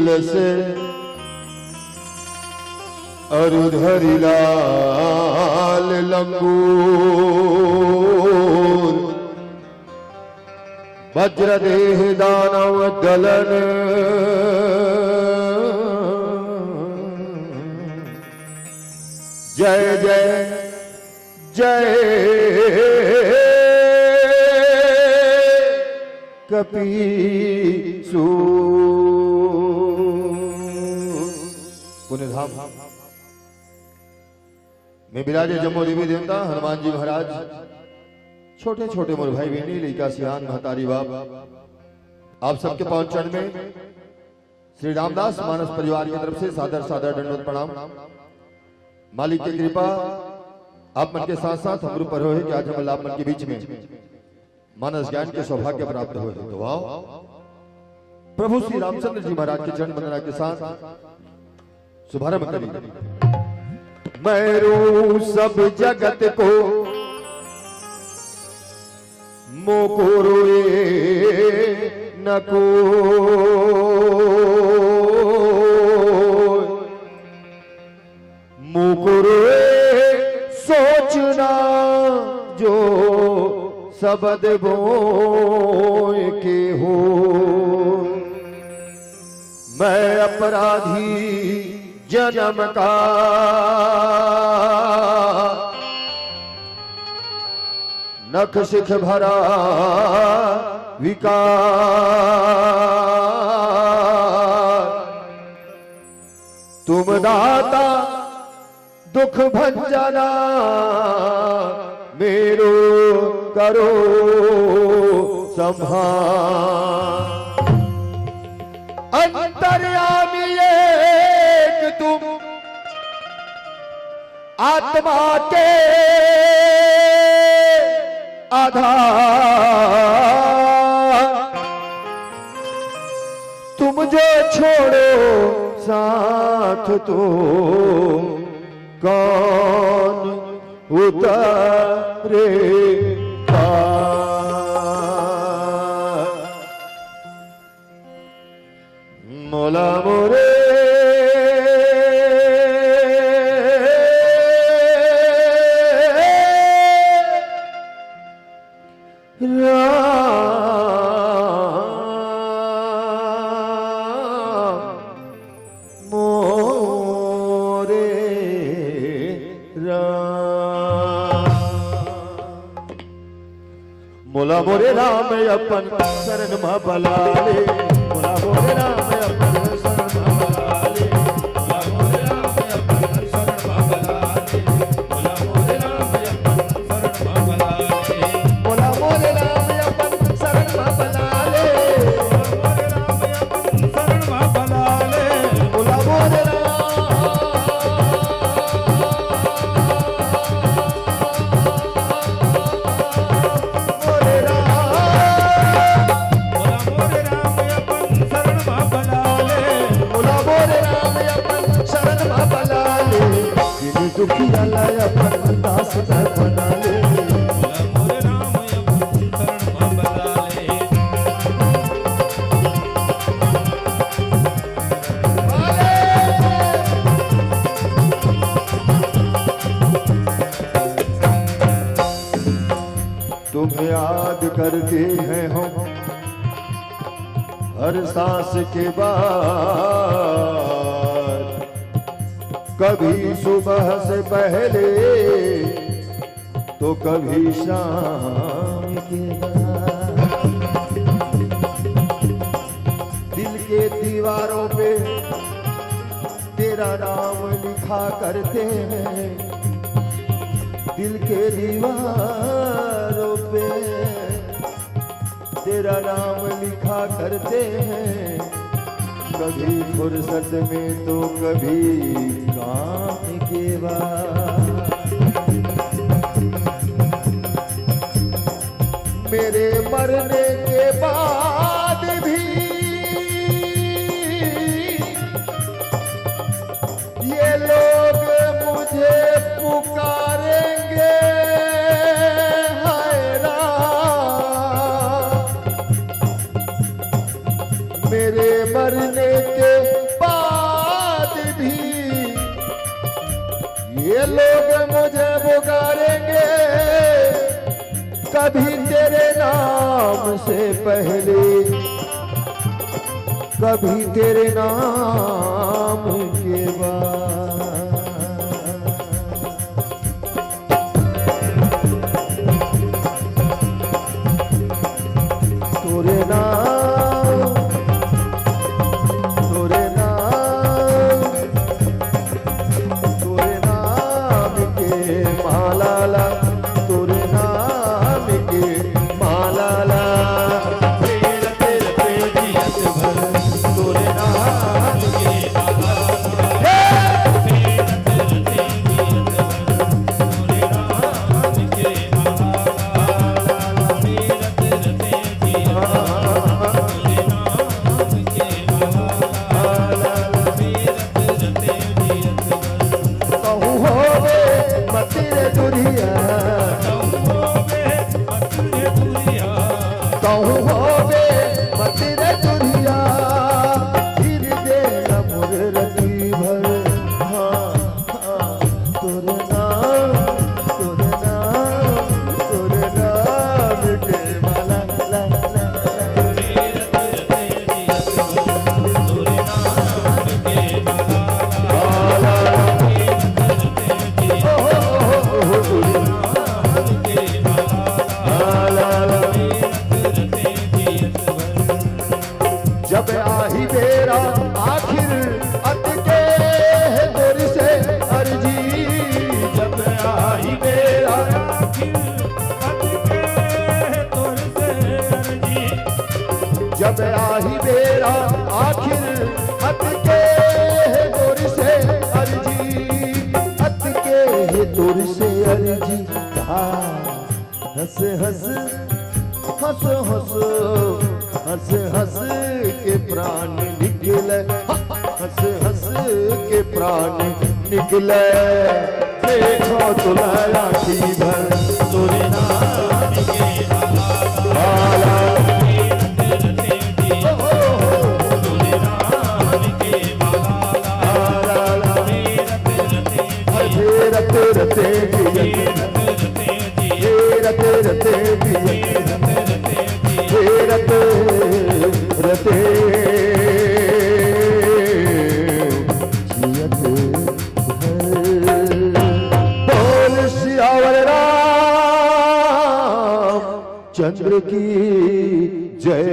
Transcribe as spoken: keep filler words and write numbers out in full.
तुलस अरु धरि लाल लंगूर। वज्र देह दानव दलन। जय जय जय कपीसू। पुण्य धाम में बिराजे जम्मो देवी देवता, हनुमान जी महाराज, छोटे छोटे मोर भाई बहिनी, लइका सियान, महतारी बाप, आप सबके पावन चरण में श्री रामदास मानस परिवार की तरफ से सादर सादर दंडवत प्रणाम। मालिक की कृपा आप मन के साथ साथ हमरो पर होए कि आज हमन ला आप मन के बीच में मानस ज्ञान के सौभाग्य प्राप्त होए। तो आओ, प्रभु श्री रामचंद्र जी महाराज के चरण वंदना के साथ शुभारंभ करिए। मैं रू सब जगत को मोको रोए न को, मोको रोए सोचना जो सबद बोए के हो। मैं अपराधी जन्म का नख शिख भरा विकार। तुम दाता दुख भंजना मेरो करो संहार। अंतर्यामी एक तुम आत्मा के आधार। तुम जो छोड़ो साथ तो कौन उतरे पार। मोला मोरे राम, मोरे राम। मोला मोरे राम अपन शरण म बला ले, मोला मोरे राम अपन शरण म बला ले, मोला मोरे राम अपन शरण म बला ले, मोला मोरे राम अपन शरण म बला ले, मोला मोरे राम अपन शरण म बला ले, मोला मोरे राम अपन शरण म बला ले, मोला मोरे राम मोरे राम, मोला मोरे राम अपन शरण म बला ले, मोला मोरे राम अपन शरण म बला ले। दीन दुखिया ला अपन दास कर बना ले। मोला मोरे राम अपन शरण म बला ले। तुम्हें याद करते हैं हम हर सांस के बाद, कभी सुबह से पहले तो कभी शाम के बाद। दिल के दीवारों पे तेरा नाम लिखा करते हैं, दिल के दीवारों पे तेरा नाम लिखा करते हैं। कभी फुर्सत में तो कभी काम के बाद। मेरे मरने के बाद भी ये लोग मुझे पुकारेंगे, हाय राम। मेरे मरने के बाद भी ये लोग मुझे पुकारेंगे, कभी तेरे नाम से पहले, कभी तेरे नाम के बाद। तोरे नाम, तोरे नाम, तोरे नाम के माला ला, तोरे नाम के माला ला। तोरे नाम के माला ला। कहूँ होवे मतिर दुरिया, कहूँ होवे मतिर दुरिया, फिर दे न मोर रति भर। हाँ, हाँ, तोर नाम, तोर नाम, तोर नाम के माला, ला, ला, ला। जब आही बेरा आखिर अतके हे तोर से अर्जी, जब आही बेरा आखिर अतके हे तोर से अर्जी, जब आही बेरा आखिर अतके हे तोर से अर्जी, अतके हे तोर से अर्जी। हाँ। हँस हँस, हँस हँस, हँस हँस के प्राण निकले, हँस हँस के प्राण निकले। देखो तुला राखी भर तोरे नाम के माला। रते रते जियत, हे रते रते जियत, हे रते रते जियत। बोल सियावर रामचंद्र की जय।